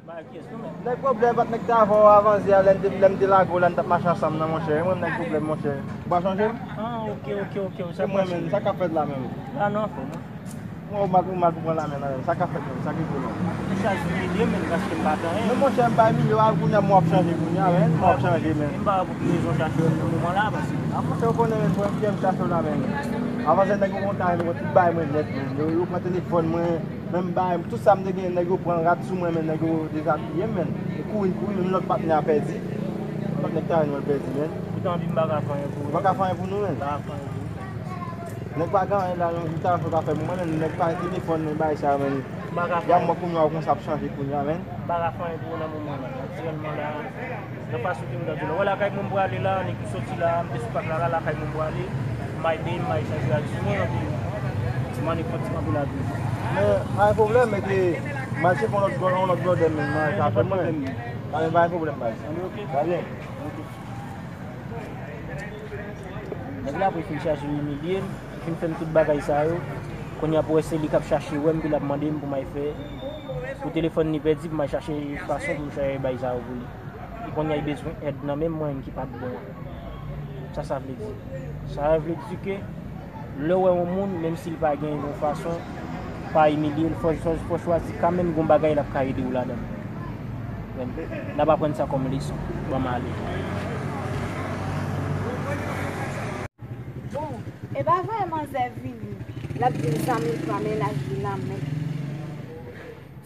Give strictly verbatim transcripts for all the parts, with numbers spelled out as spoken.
Nèg pwoblèm, pa t nèg t avè w avan yè, lè n te, lè m te lage w la, n t ap mache ansanm nan, monchè. E mwen, nèg pwoblèm, monchè. Ou pa chonje m? Ah, ok, ok, ok, ok. Se mwen menm, sa k ap fèt la menm? La, non, frè, non. Mwen, ou mal, ou mal pou pran la men nan menm. Sa k ap fèt menm? Sa ki pou nou? Ou chache imilye m, men paske m pa t anyen. Men, monchè, m pa imilye w, a, kounye a, m w ap chanje kounye a, men. M w ap chanje, men. M pa wè pou ki rezon chache w nan moman la, paske. A, monchè, ou konnen, men, mwen, m chache w la, men. Avan, se nèg yo konn ta, yo tout bay mwen nèt, men. Yo, yo pran telefòn mwen. Menm bagay, tout sa m te genyen, nèg yo pran rad sou mwen, men nèg yo dezabiye m, men. E kouri, kouri, menm lòt patnè a pèdi. Lòt nèg ta jwenn mwen pèdi, men. Ou ta anvi m pa ka fè anyen pou ou. Ou pa ka fè anyen pou nou, men. M pa ka fè anyen pou ou. Nèg pa gen anyen la, non, ou ta fè, ou ka fè pou mwen, men nèg pa gen telefòn, men bagay sa, men. M pa ka fè anyen. Y a mwen kounye a, ou konsa ap chanje kounye a, men. M pa ka fè anyen pou ou nan moman la. Aktyèlman la, nan fason ke m gade la. Wè lakay mwen m prale la, nèg ki soti la, m te sou pak la, la, lakay mwen m prale. M ay benyen, m ay chanje rad sou mwen, epi m annik fè ti kanpe la toujou. Men, pa gen pwoblèm, men ke m al chèche yon lòt, yon lòt blòdè, men, m al ka fè mwen. Pa gen, pa gen pwoblèm, baz. Anben, ok. Sa byen. Ok. Nèg la prefere chache imilye m, fin fè m tout bagay sa yo. Kounye a pou wè se li k ap chache wè m, pou l ap mande m pou m al fè. Pou telefòn li pèdi, pou m al chache fason pou m chache bay sa yo pou li. E kounye a, li bezwen èd nan men mwen ki pa t bon an. Sa sa vle di? Sa vle di ke lè w wè yon moun, menm si l pa gen yon fason, pa imilye l, fò, fò, fò chwazi kanmenm gon bagay l ap ka ede w ladan l. N ap aprann sa kòm leson. Ban m ale. Bon, e pa vre manzè vini, l ap di m zanmi l pran mennaj li nan men.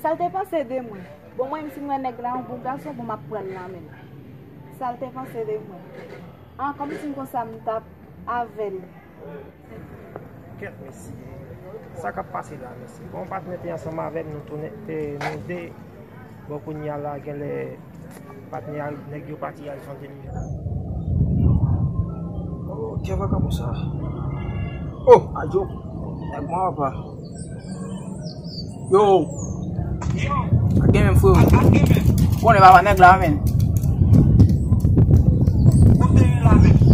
Sa l te panse de mwen? Bon, mwen menm si m wè nèg la yon bon gason, bon, m ap pran l nan men l. Sa l te panse de mwen? An, kòmsi m konsa m t ap avè l. Kèt, mesye. Sa k ap pase la, mesye? Bon, patnè te ansanm avè m, nou tounen, te, nou de. Bon, kounye a la, genlè, patnè a, nèg yo pati al chante li. Oh, kè vakabon sa. Oh, adyo. Nèg mwen apa. Yo. Ak gen menm, frè. Konnen papa nèg la, men.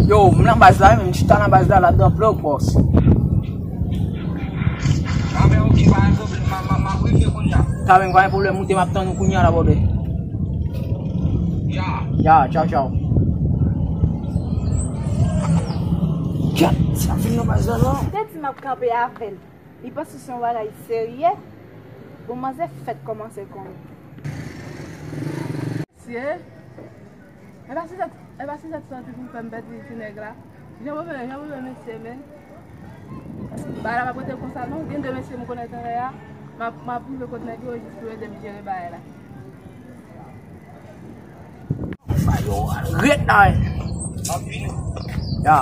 Yo, m nan baz la, men m chita nan baz la, ladan blòk, bòs. Sa men, pa gen pwoblèm, moute, m ap tann ou kounye a la, bòdè. Ya, tchaw, tchaw. Kèt, sa fin nan baz la, non? M te di m ap kanpe avè l. Li panse se yon bagay serye. Bon, manzè fèk kòmanse konnen. Mesye, e pa sijè, e pa sijè santi pou m fè m pèdi ti nèg la. Jan move, jan move mesye, men. Bagay la p ap rete konsa, non. Gen de mesye m konnen talè a. M ap, m ap rive kot nèg yo, jis pou ede m jere bagay la. Ret la, ya.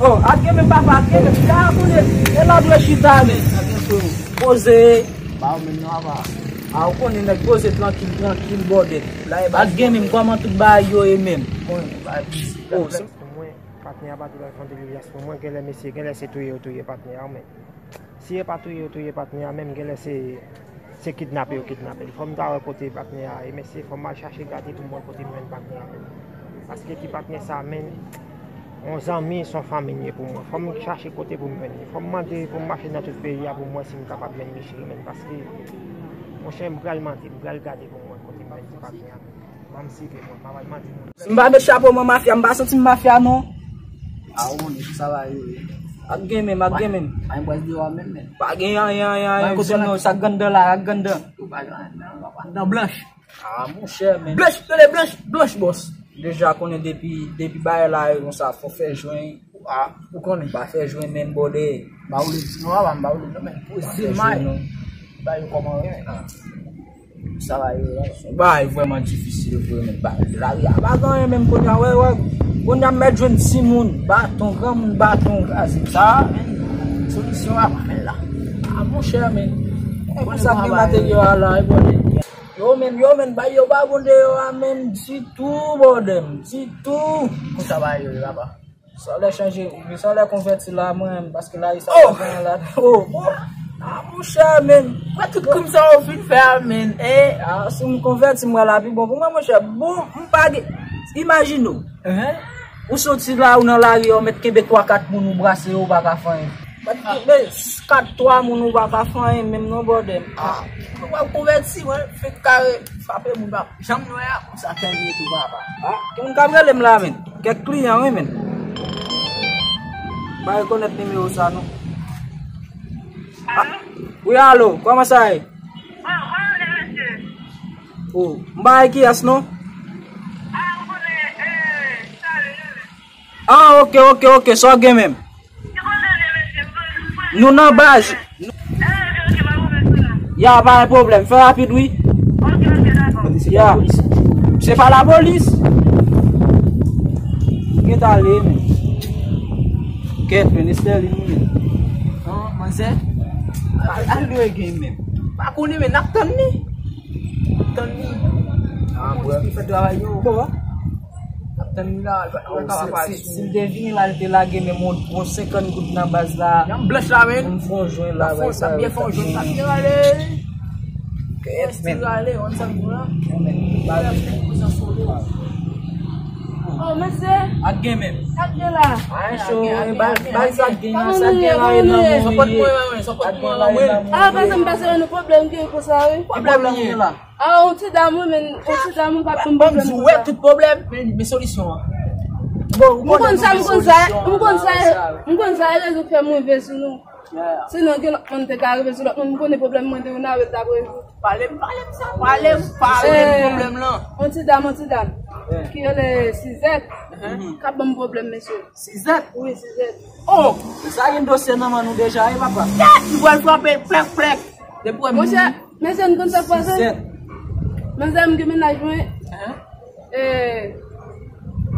Oh, ak gen men papa, ak gen men. Ya, konnen, e la dwe chita, men. Poze. Ba, ou menm nan, apa. A, ou konnen nèg poze trankil, trankil, bòdè. Ak gen men, kòman tout bagay yo ye menm? Bon, bagay. Oh, se Pou mwen, patnè a pa t al chante Lilias pou mwen, genlè mesye, genlè se touye yo touye patnè a, men si yo pa touye yo touye patnè a, menm genlè se, se kidnape yo kidnape l. Fò m ta wè kote patnè a ye, mesye, fò m al chache gade pou m wè kote m jwenn patnè a, men. Paske ti patnè sa, men, yon zanmi, se yon fanmi l ye pou mwen. Fò m chache kote pou m jwenn li. Fò m mande pou m mache nan tout peyi a pou m wè si m kapab jwenn li, cheri, men, paske, monchè, m pral mande, m pral gade pou m wè kote m jwenn ti patnè a, men. Ban m seve mwen, m pa pral manti moun. Si m pa met chapo mwen mafya, m pa santi m mafya non. A ou konnen, sa va yo ye. Ak gen menm, ak gen menm. Pa gen pwès deyò a menm, men. Pa gen anyen, anyen, anyen, kote non, sa gandan la, ak gandan. Ou pa gen anyen, men, papa. Nan blanch. A, monchè, men. Blanch, tande blanch, blanch, bòs. Deja konnen depi, depi bagay la yo konsa, fò fè jwen. A, ou konnen. Pa fè jwen menm bòdè. M pa vle di non, papa, m pa vle di non, men. Poze may. Ba yo kòman yo, men. Sa va yo la. Bagay vrèman difisil vre, men. Ba, lari a pa gen anyen menm kounye a, wè, wè. Kounye a m mèt jwenn timoun, baton, granmoun, baton, kraze. Sa, men, solisyon a pa, men la. A, monchè, men. E pou sa ki materyèl a la, e bòdè. Yo, men, yo, men, bay yo pa bon deyò a, men, ditou, bòdè, ditou. Konsa bagay yo ye, papa. Sa lè chanje, sa lè konvèti la, mwen, paske la, sa pa gen la. Oh, bon. A, monchè, men. Mwen, tout koum sa ou fin fè a, men. E, a, si m konvèti, mwen, la pi bon pou mwen, monchè. Bon, m pa gen, imajine w. Ou soti la, ou nan lari a, ou mèt kenbe twa kat moun, ou brase yo, ou pa ka fè anyen. Mèt kenbe kat twa moun, ou pa ka fè anyen menm non, brother. Ah, mwen pa konvèti, mwen, fèk kare, frape moun pa janm wè a, konsa kè l ye tou, papa. Ah, ki moun k ap rele m la, menn? Kèk kliyan, wi, menn. M pa rekonèt nimewo sa, non. Ah, wi, alo, kòman sa ye? Oh, m pa wè kiyès, non? Ah, ok, ok, ok, sa w gen menm? Nou nan baz. Ya, pa gen pwoblèm, fè rapid, wi. Ya. Se pa lapolis. Ou gentan ale, men. Kèt, men, Estèlin, men. Non, manzè. Al, al dwe gen, men. Pa konnen, men, n ap tann li. N ap tann li. Ah, bro. Li fè travay yo. Bon. N ap tann li la, l pa, l pa kapab. Si, si, si l te vini la, l te lage menm yon, yon senkant goud nan baz la. Yanm blanch la, men. Yon fon jwen la, sa byen fon jwen, sa byen rale. Kèt, men. Rale, on sa la. Oh, mesye. Ak gen menm. Ak gen la. Ay, cho, baz, baz ak gen la, sa gen la, e nan mwen ye. Ak gen la, e nan mwen ye. Ah, pase m pase yon pwoblèm gen konsa, wi. Ki pwoblèm gen la? Ah, yon ti dam, wi, men, yon ti dam, wi, k ap ban m pwoblèm. Ban m di w, wè, tout pwoblèm, men, men solisyon an. Bon, m konn sa, m konn sa, m konn sa, m konn sa, e rezon k fè m rive sou nou. Sinon, gen lòt moun te ka rive sou lòt moun, m konnen pwoblèm mwen te youn avè l t ap rezoud. Pale m, pale m sa, pale m, pale m pwoblèm lan. Yon ti dam, yon ti dam, ki rele Sizèt, k ap ban m pwoblèm, mesye. Sizèt? Wi, Sizèt. Oh! Sa gen dosye nan men nou deja, wi, papa. Kèt! Li pral frape l plèk, plèk. Depi w wè m. Monchè, mesye, n konn sa k pase? Sizèt. Manzè m gen mennaj mwen. Hein? Eh,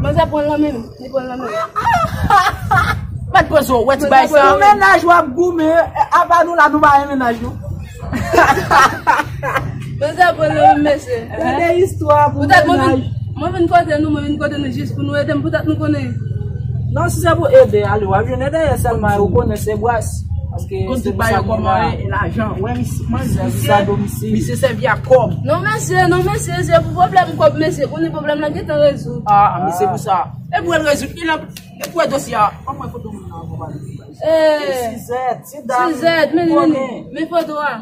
manzè pran l nan men m, li pran l nan men m. Mèt poze w, wè ti bagay sa. Pou mennaj w ap goumen, apa nou la nou pa gen mennaj nou. Manzè pran l nan men m, mesye. Tande istwa pou mennaj. Poutèt mwen vin, mwen vin kote nou, mwen vin kote nou jis pou nou ede m, poutèt nou konnen. Non, si se pou ede, ale, w ap jwenn ede sèlman, ou konnen se bras. Paske tout bagay yo kòman e lajan. Wè, misye, misye sèvi ak kòb. Non, mesye, non, mesye, se pou pwoblèm kòb, mesye. Konnen pwoblèm lan gentan rezoud. Ah, men se pou sa. E pou l rezoud, li la, e pou wè dosye a. Ban mwen foto moun nan ankò, pale. Eh, Sizèt, ti dam, Sizèt, men, men, men foto a.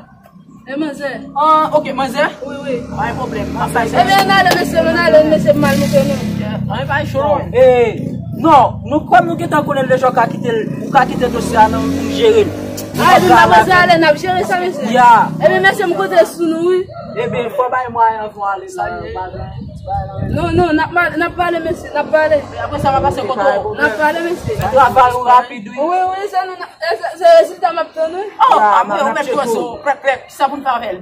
E manzè. Ah, ok, manzè? Wi, wi. Pa gen pwoblèm. Ebyen, ann ale, mesye, ann ale, mesye, m al montre nou. Ann pa cho. Eh, non, nou kwè nou gentan konnen l deja, ou ka kite l, ou ka kite dosye a nan men m, m jere l. Ah, ebyen, m ap pase ale, n ap jere sa, mesye. Ya. Ebyen, mesye, m konte sou nou, wi. Ebyen, fò bay mwayen pou ale la, pa gen. Non, non, n ap ma-, n ap pale, mesye, n ap pale. Apre sa, m ap pase kote w. N ap pale, mesye. Travay ou rapid, wi. Wi, wi, se nou, se, se rezilta m ap tann, wi. Oh, apre, ou mèt tcheke w, plèk, plèk, kisa pou n fè avè l?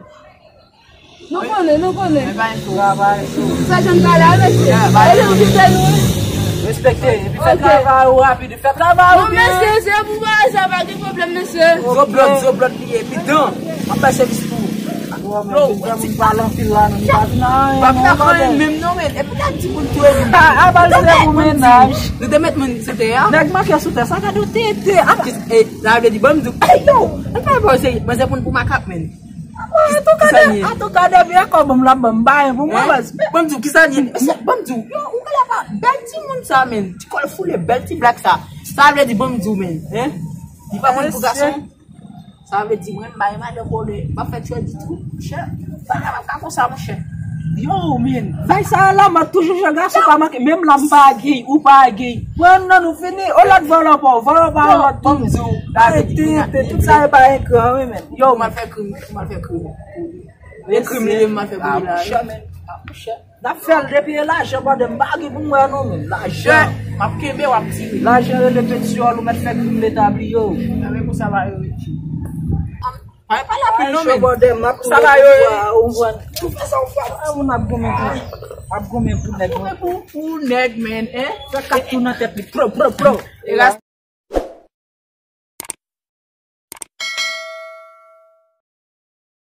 Nou konnen, nou konnen. Travay sou. Sa jan n pale a, mesye. E li ki fè nou, wi. Respekte, epi fè travay ou rapid, fè travay ou byen. Non, mesye, se pou bagay sa, pa gen pwoblèm, mesye. Zo blòd, zo blòd li ye, epi dan. M ap bay sèvis pou ou. Yo, men, moun pale anpil la, non, pa vin a anyen, non, pa vin a anyen menm, non, men. Epi la, timoun tou, epi. Ah, ah, pa se pou mennaj. Nou te met moun sou tè a. Nèg manke sou tè, sa gade w tete. Ah, ki, eh, sa vle di, ban m di w. Ey, yo, ann pa pase, manzè pran pou makak, men. Antouka, de, antouka, depi e kòb m la ban m bay pou mwen, baz. Ban m di w, kisa li ye? Ban m di w, yo, ou genlè pa bèl timoun sa, men. Ti kòl foule, bèl ti blak sa. Sa vle di, ban m di w, men. Hein? Li pa pran pou gason. Sa vle di, mwen, m bay madan kole. M ap fè tchwè ditou, monchè. Bagay pa ka konsa, monchè. Yo, men. Bay sa la, m ap toujou jan gason pa manke. Menm la, m pa gay, ou pa gay. Pran nan nou fini. O lòt vòlò pa w, vòlò pa w lòt tou. Arete, tout sa e pa ekran, wi, men. Yo, m al fè krim, m al fè krim. E krim li ye, m al fè krim la, wi. N ap fè l depi e lajan, brother, m pa gen pou m wè non, men. Lajan. M ap kenbe, w ap tire. Lajan rele petyòl, ou mèt fè krim letabli yo. Nan men pou sa va yo rete. Ay, pa lapil non, men. Sa va yo rete. Ou fè sa ou fè. Ah, moun ap goumen pou, ap goumen pou nèg, non. Goumen pou, pou nèg, men, hein? Fè kat tou nan tèt li, pro, pro, pro. E ras-